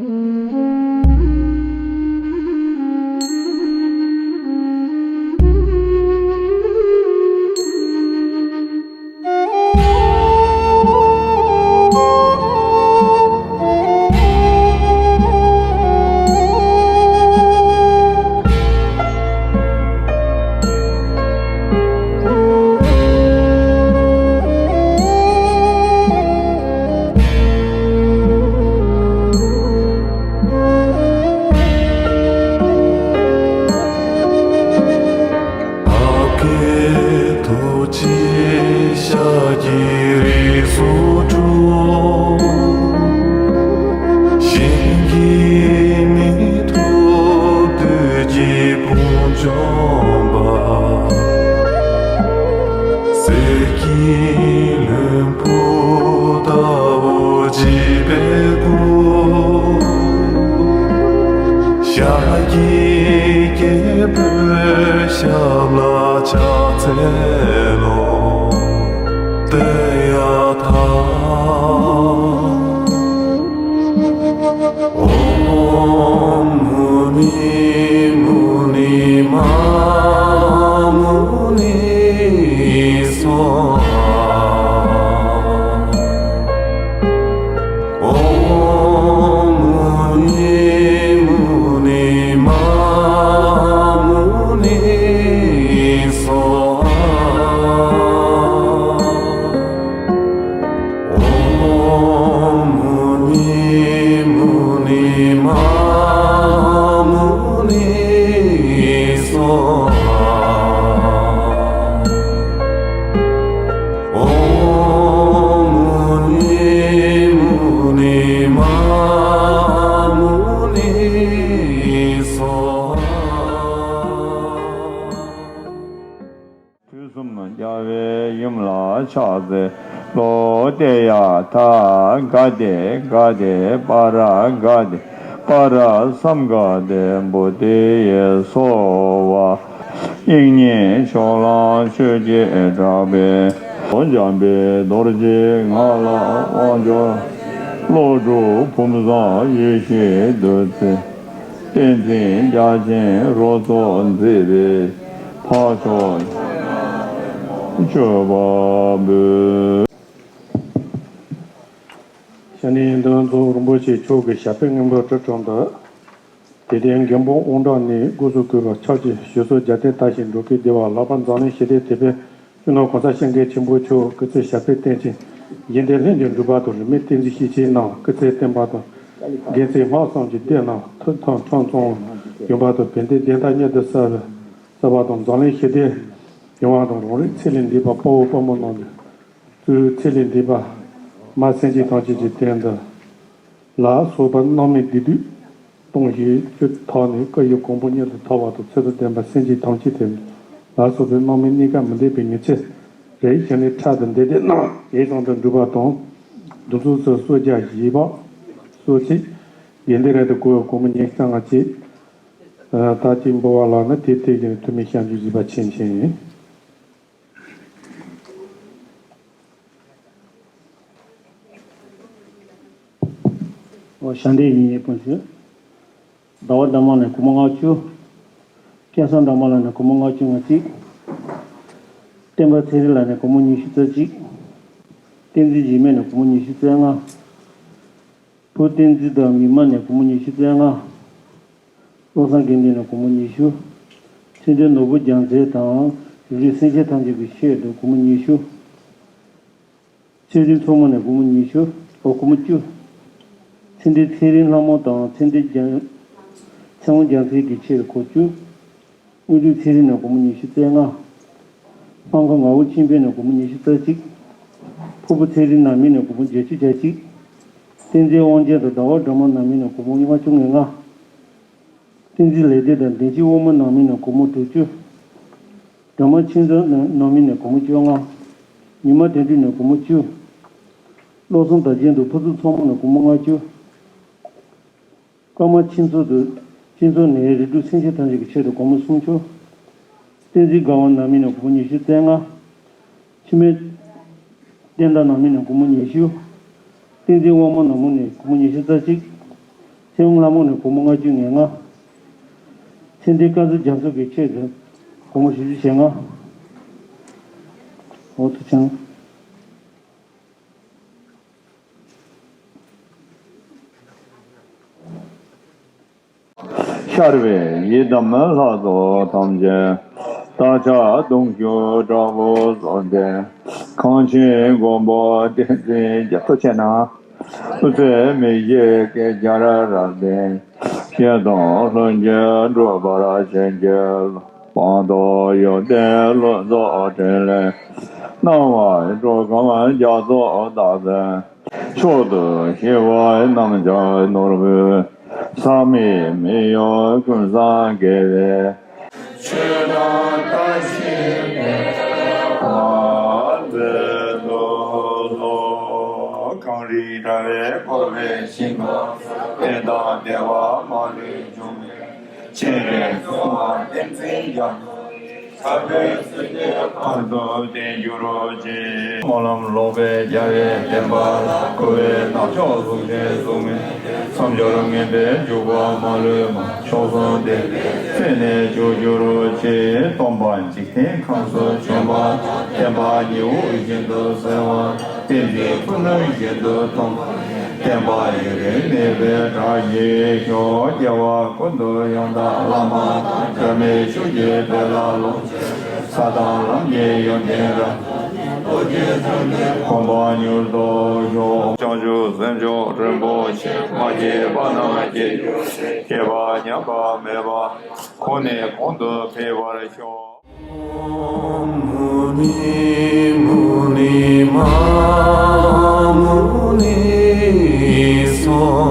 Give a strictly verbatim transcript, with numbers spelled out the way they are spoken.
ཨ་ཀེ་ཐུགས་རྗེ་ཤཱཀྱའི་རིགས་སུ་འཁྲུངས། གཞན་གྱིས་མི་ཐུབ་བདུད་ཀྱི་དཔུང་འཇོམས་པ། གསེར་གྱི་ལྷུན་པོ་ལྟ་བུ་བརྗིད་པའི་སྐུ། ཤཱཀྱའི་རྒྱལ་པོའི་ཞབས་ལ་ཕྱག་འཚལ་ལོ། ཏདྱ་ཐཱ། ཨོཾ་མུ་ནི་མུ་ནི་མ་ཧཱ་མུ་ནི་སྭཱ་ཧཱ། ཨོཾ་མུ་ནི་མུ་ནི་མ་ཧཱ་མུ་ནི་སྭཱ་ཧཱ། ཨོཾ་མུ་ནི་མུ་ནི་མ་ཧཱ་མུ་ནི་སྭཱ་ཧཱ། ཨོཾ་མུ་ནི་མུ་ནི་མ་ཧཱ་མུ་ནི་སྭཱ་ཧཱ། དུས་གསུམ་རྒྱལ་བའི་ཡུམ་ལ་ཕྱག་འཚལ་ལོ། ཏདྱ་ཐཱ་ག་ཏེ་ག་ཏེ་པཱ་ར་ག་ཏེ་པཱ་ར་སཾ་ག་ཏེ་བོ་དྷི་ཡེ་སྭཱ་ཧཱ། དབྱིག་གཉེན་ཕྱོགས་གླང་ཆོས་ཀྱི་གྲགས་པས། འཇམ་དཔལ་རྡོ་རྗེ་ངག་ལ་དབང་ཕྱུག། ཀླུ་སྒྲུབ་བུམ་བཟང་ཡེ་ཤེས་བདུད་རྩི། བསྟན་འཛིན་རྒྱལ་ཆེན་རོལ་མཚོ་མཛེས་པའི། འཕགས་མཆོག་མཆོད་པ་འབུལ། ཞལ་ནས་འདོན་ཚོགས་རིན་པོ་ཆེ་མཆོག་གི་ཞབས་པད་སྔོན་པོ་དྲི་བྲང་དུ། དད་ལྡན་མགོན་པོ་དབང་དྲག་ནས་དགོངས་སུ་བཀུར་བ་ཕྱག་རྒྱའི་ཞུ་སོགས་རྒྱ་གདན་བལྟ་ཞིང་འགྲོ་ཀུན་བདེ་བ་ལྷག་པར་འཛམ་གླིང་ཞི་བདེའི་དེད་དཔོན་སྤྱི་ནོར་གོང་ས་སྐྱབས་མགོན་ཆེན་པོ་མཆོག་སྐུ་ཚེ་ཞབས་པད་བརྟན་ཅིང་། ཡོན་ཏན་ལྷུན་གྱིས་འགྲུབ་པ་དང་། རིས་མེད་བསྟན་འཛིན་ཞེས་བྱའི་ནང་སྐུ་ཚེ་བརྟན་པ་དང་། དགེ་མཚན་ལྷག་བསམ་གྱི་གཏེར་རྣམས་ཐོག་མཐའ་ཁྲ་ཚང་ཡོང་བ་དང་། བོད་དོན་བདེན་མཐའ་མྱུར་དུ་གསལ་བའི་གསལ་བ་དང་། འཛམ་གླིང་ཞི་བདེ་ཡོང་བ་དང་། རང་རིགས་ཚེ་ལས་འདས་པ་དཔའ་བོ་དཔའ་མོ་རྣམས་ཀྱི་གཙོ་བོའི་ཚེ་ལས་འདས་པ་མ་སེམས་ཅན་ཐམས་ཅད་ཀྱི་དོན་དུ་ལ་སོགས་པ་སྣང་མེད་བདེ་སྡུག་སྟོང་ཞིང་བཅུ་ཐོག་ནས་སྐུ་ཡི་གོང་བུ་མྱུར་དུ་ཐོབ་པ་དང་། ཚུལ་དང་ལྡན་པ་སེམས་ཅན་ཐམས་ཅད་དེ་ལ་སོགས་པའི་སྣང་མེད་གནས་སྐབས་མི་འདོད་པའི་ཉེར་འཚེ་རེ་ཞིག་ནས་ཕྲག་ཏུ་འདེད་དེ་རྣམ་གཡེང་དུ་འགྲུབ་པ་དང་། འདི་ཚོགས་སུ་གསོལ་ཇ་བཞེས་པ་གསོལ་ཚིགས་དགེ་འདུན་རེ་དང་གོ་བའི་གོང་མ་ཉི་ཤུ་རྩ་ལྔ་བཅས་ད་ཅིག་འབུལ་བ་ལགས་ན་དེ་དེ་བཞིན་ཐུགས་སྨོན་བཤམས་ཀྱི་བཞེས་པ་ཆེན་ཆེན་ཡིན། ཞལ་འདེབས་ཡིན་སྤུན་ཆུ། ཟླ་བ་དགྲ་མ་ལ་སྒོར་མོ་ལྔ་བཅུ། སྐལ་བཟང་དགྲ་མ་ལ་ནས་སྒོར་མོ་ལྔ་བཅུ་ང་གཅིག། བསྟན་པ་ཚེ་རིང་ལ་ནས་སྒོར་མོ་ཉི་ཤུ་རྩ་གཅིག། བསྟན་འཛིན་འཇིགས་མེད་ནས་སྒོར་མོ་ཉི་ཤུ་རྩ་ལྔ། བུ་བསྟན་འཛིན་དང་མི་མ་ནས་སྒོར་མོ་ཉི་ཤུ་རྩ་ལྔ། བློ་བཟང་དགེ་འདུན་ནས་སྒོར་མོ་ཉི་ཤུ། མཚན་ལྡན་ནོར་བུ་རྒྱལ་མཚན་དང་རིགས་རུས་སེམས་ཅན་ཐམས་ཅད་ཀྱི་ཆེད་དུ་སྒོར་མོ་ཉི་ཤུ། ཚེ་རིང་མཚོ་མོ་ནས་སྒོར་མོ་ཉི་ཤུ། ཨོ་སྒོར་མོ་བཅུ། མཚན་ལྡན་ཚེ་རིང་ལྷ་མོ་དང་མཚན་ལྡན་རྒྱ་མཚན་མོ་རྒྱལ་མཚན་གྱི་ཆེད་དུ་སྒོར་བཅུ། དངོས་གྲུབ་ཚེ་རིང་ནས་སྒོར་མོ་ཉི་ཤུ་རྩ་ལྔ། སྤང་ཁ་ངག་དབང་ཆོས་འཕེལ་ནས་སྒོར་མོ་ཉི་ཤུ་རྩ་གཅིག། ཕུར་བུ་ཚེ་རིང་ནང་མི་ནས་སྒོར་མོ་བརྒྱད་ཅུ་གྱ་གཅིག། བསྟན་འཛིན་དབང་རྒྱལ་དང་ཟླ་བ་སྒྲོལ་མ་ནང་མི་ནས་སྒོར་མོ་ལྔ་བཅུ་ང་ལྔ། བསྟན་འཛིན་ལེགས་ལྡན་དང་བདེན་བཞིའི་དབང་མོ་ནང་མི་ནས་སྒོར་མོ་དྲུག་ཅུ། སྒྲོལ་མ་ཆོས་འཛོམས་ནང་མི་ནས་སྒོར་མོ་བཅོ་ལྔ། ཉི་མ་དོན་གྲུབ་ནས་སྒོར་མོ་བཅུ། བློ་བཟང་དར་རྒྱས་དང་ཕུན་ཚོགས་མཚོ་མོ་ནས་སྒོར་མོ་ལྔ་བཅུ། ཀརྨ་ཆོས་མཚོ་དང་ཆོས་མཚོ་ནས་རིགས་དྲུག་སེམས་ཅན་ཐམས་ཅད་ཀྱི་ཆེད་དུ་སྒོར་མོ་སུམ་ཅུ། བསྟན་འཛིན་དགའ་བ་ནང་མི་ནས་སྒོར་མོ་ཉི་ཤུ་རྩ་ལྔ། འཆི་མེད་བསྟན་དར་ནང་མི་ནས་སྒོར་མོ་ཉི་ཤུ། བསྟན་འཛིན་དབང་མོ་ནང་མི་ནས་སྒོར་མོ་ཉི་ཤུ་རྩ་གཅིག། སྟེང་ལྷ་མོ་ནས་སྒོར་མོ་ལྔ་བཅུ་ཉེར་ལྔ། ཚེ་འདིའི་དཀའ་སྡུག་རྒྱ་མཚོ་གི་ཆེད་དུ་སྒོར་མོ་བཞི་བཅུ་ཞེ་ལྔ། འོ་ཐུགས་ཆེ་གནང་། ཤར་བའི་ཡི་དམ་ལྷ་ཚོགས་ཐམས་ཅད། བདག་ཅག་གདུང་བརྒྱུད་དྲག་པོ་གསུམ་སྟེ། གངས་ཅན་མགོན་པོ་བསྟན་འཛིན་རྒྱ་མཚོ་ཆེ་ན། སྐུ་ཚེ་མི་ཤིགས་བསྐལ་བརྒྱར་རབ་བརྟན། གཞན་དོན་ལྷུན་གྱིས་འགྲུབ་པར་བྱིན་གྱིས་རློབས། སྤངས་རྟོགས་ཡོན་ཏན་ལྷུན་རྫོགས་ཕྲིན་ལས། སྣང་བ་འགྲོ་ཁམས་རྒྱ་མཚོ་རྟག་བརྟན། མཆོག་ཏུ་ཞི་བ་གནམ་ལྕགས་ནོར་བུའི། ཟག་མེད་མི་གཡོ་ཀུན་བཟང་དགེ་བའི། ཆོས་དང་བཀྲ་ཤིས་འཕེལ་བར་མཛད་དུ་གསོལ། གངས་རིའི་དྲ་བས་བསྐོར་བའི་ཞིང་ཁམས། བསྟན་དང་བདེ་བ་མ་ལུས་འབྱུང་བའི། སྤྱན་རས་གཟིགས་དབང་བསྟན་འཛིན་རྒྱ་མཚོ། ཕན་དུ་བདེ་འགྱུར་ཅིག། སྨོན་ལམ་ལོག་པའི་རྒྱལ་བའི་བསྟན་པ་ལ། འཁོར་བའི་མདའ་མཆོག་གཟུགས་ཅན་གཟུགས་མེད་མཚམས་སྦྱོར་ངན་པའི་འཇུག་པ་མ་ལུས་པ། མཆོག་གསུམ་བདེ་བའི་རྩེ་ནས་འཇུག་གྱུར་ཅིག། སྟོན་པ་འཇིག་རྟེན་ཁམས་སུ་བྱོན་པ་དང་། བསྟན་པ་ཉི་འོད་བཞིན་དུ་གསལ་བ་དང་། བསྟན་འཛིན་ཕུབ་རོན་བཞིན་དུ་ཐོན་པ། བསྟན་པ་ཡུན་རིང་གནས་པའི་གྲགས་ཀྱིས་ཤོག། རྒྱལ་བ་ཀུན་ཏུ་ཡང་དག་བླ་མ་དང་། འབྲལ་མེད་ཆོས་ཀྱི་དཔལ་ལ་ལོངས་སྤྱོད། ས་དང་ལམ་གྱི་ཡོན་ཏན་རབ། རྡོ་རྗེ་འཆང་གི་གོ་འཕང་མྱུར་ཐོབ་ཤོག། བྱང་ཆུབ་སེམས་མཆོག་རིན་པོ་ཆེ། མ་སྐྱེས་པ་རྣམས་སྐྱེ་གྱུར་ཅིག། སྐྱེས་པ་ཉམས་པ་མེད་པ། གོང་ནས་གོང་དུ་འཕེལ་བར་ཤོག། ཨོཾ་མུ་ནི་མུ་ནི་མ་ཧཱ་མུ་ནི་སྭཱ་ཧཱ།